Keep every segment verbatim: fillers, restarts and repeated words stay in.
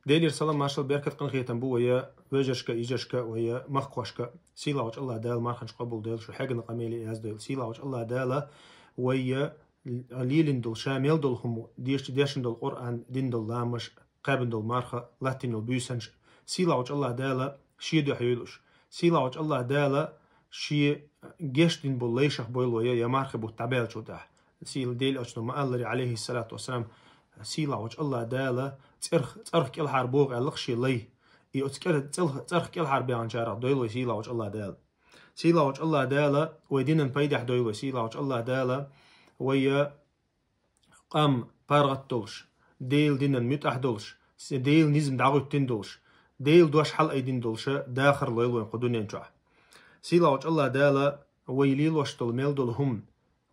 Делера салам, маршал, беркат, къинхетам бу вай вежаршка, йижаршка, вай махкахошка. Сийлахьчу Аллахь Дала марханаш къобал дойла, шу хьегна къамеле яздойла. Сийлахьчу Аллахь Дала вай лелийна долу, ша мел долу хӀума, дешча дешна долу Къуръан, дина долу ламазаш, кхаьбна долу марха, латтийна йолу буьйсанаш. Сийлахьчу Аллахь Дала шен дуьхьа йойла уьш. Сийлахьчу Аллахь Дала шен гечдина болу лайшах бойла вай, я мархи бутт дӀабаьллачул тӀаьхьа. Сийла Делан Элчано ма-аллара, Ӏалайхиссалату вассалам, сийлахьчу Аллахь Дала цӀерх-, цӀарах кӀелхьара богӀу аьлла-кх шен лай. И оцу кӀел-, цӀарх-, цӀарах кӀелхьара баьхначарах дойла вай сийлахьчу Аллахь Дала. Сийлахьчу Аллахь Дала вай динан пайдехь дойла вай, сийлахьчу Аллахь Дала вай къам паргӀат долуш, Делан динан муьтӀахь долуш, с-, Делан низам дӀагӀуьттина долуш, Делан дош хьалаайдина долуша дахар лойла вайн кху дуьнен чохь. Сийлахьчу Аллахь Дала вай лелош долу мел долу хӀума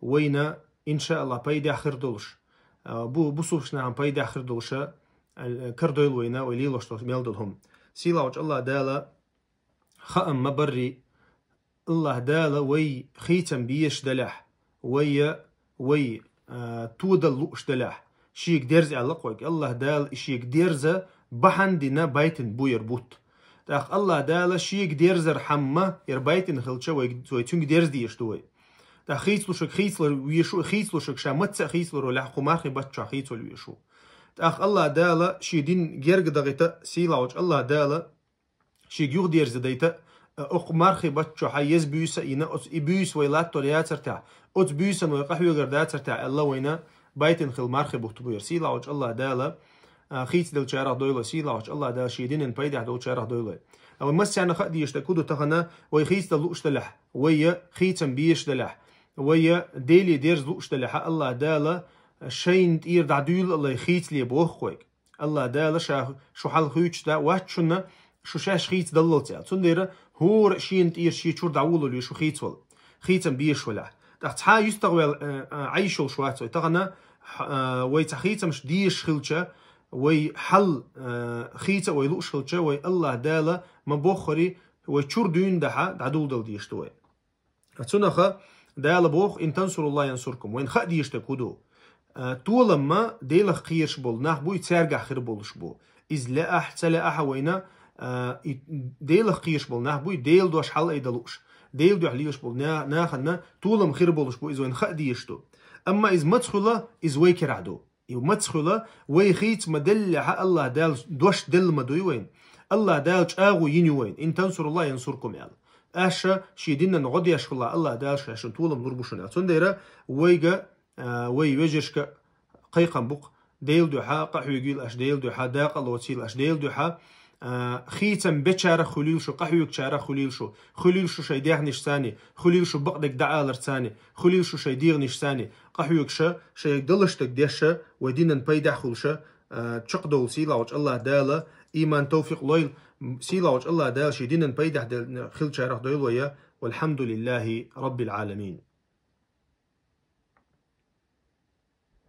вайна, иншааллахь, пайдехь хир долуш, а, бу-, бусулбачу нахана пайдехь хир долуша, а, карадойла вайна вай лелош долу мел долу хӀума. Сийлахьчу Аллахь Дала хаам ма-барра, Аллахь Дала вай хийцам безаш делахь, вай, вай, а, тодала лууш делахь, шега дерза аьлла-кх вайга. Аллахь Дала и шега дерза бахьана дина байтина бу яра бутт. ТӀаккха Аллахь Дала шега дерзар хьамма яра байтина хилча, вай, вай цуьнга дерза дезаш ду вай. ТӀаккха хийцалушиг хийцалур везаш ву, хийцалушиг ша маца а хийцалур валахь, кху мархи баттахь хийцалур везаш ву. ТӀаккха Аллахь Дала шен дин герга дахийта, сийлахьчу Аллахь Дала шега юхадерза дайта, а, окху мархи баттахь еза буьйса а йина, оцу и буьйса вай латтор яцар тӀехь, оцу буьйсан вай къахьоьгур дацар тӀехь аьлла вайна байтина хила мархи бутт бу яра. Сийлахьчу Аллахь Дала, а, хийцаделлачарах дойла вай, сийлахьчу Аллахь Дала шен динан пайдехь долчарах дойла вай. А вай массарна хаа дезаш дерг хӀун ду тахана, вай хийцадала лууш делахь, вай хийцам безаш делахь, вай Деле дерза лууш делахь, Аллахь Дала шайна тӀера дӀадуьйла а лай хийцале боху-кх вайга. Аллахь Дала ша шу хьалха хуьйцуш да, вац шуна шу шаьш хийцадаллалц аьлла. Цундела хӀора шена тӀера шен чуьра дӀаволавала веза шу хийцавала, хийцам безаш валахь. ТӀаккха цхьа юьстах ваьлла, э, э, Ӏайш йолуш вац вай. Тахана, хь-, э, вай цхьа хийцамаш дезаш хилча, вай хьал, э, хийца а вай лууш хилча, вай Аллахь Дала ма-боххара вай чуьра дуьйна дахьа дӀадуладала дезаш ду вай. Цунаха Дала боху: «Ин тансуруллахӀа янсуркум». Вайна хаа дезаш дерг хӀун ду? А, толам ма Делах кхоьруш болу нах буй, цаьргахь хир болуш бу. Иза лаахь а, ца лаахь а вайна, а, и Делах кхоьруш болу нах буй, Делан дош хьалаайда лууш, Делан дуьхьа лелаш болу на-, нахана толам хир болуш бу, иза вайна хаа дезаш ду. Амма иза маца хуьлу, иза вай керахь ду. И маца хуьлу, вай хийца ма деллехь а, Аллахь Дала дош делла ма дуй вайна. Аллахь Дала чӀагӀо йина ю вайна: «Ин тансуруллахӀа янсуркум», – аьлла. Аша шен динан гӀо деш хилахь, Аллахь Дала шаьшшинна толам лур бу шуна аьлла. Цундела вайга, а, вай вежаршка кхайкхам бу-кх: Делан дуьхьа къахьоьгийла аша, Делан дуьхьа дакъа а лоцийла аша, Делан дуьхьа, а, хийцам бечарах хуьлийла шу, къахьоьгучарах хуьлийла шу, хуьлийла шу шайн дегӀнашца а, хуьлийла шу бакъдерг дӀааларца а, хуьлийла шу шайн дегӀнашца а, къахьоьгуша, шайн далуш дерг деша, вай динан пайдехь хуьлуша, а, чекхдовла сийлахьчу Аллахь Дала иман, товфикъ лойла. Сийлахьчу Аллахь Дала шен динан пайдехь де-, хилчарах дойла вай. Валхьамдулиллахи Раббил Ӏаламин.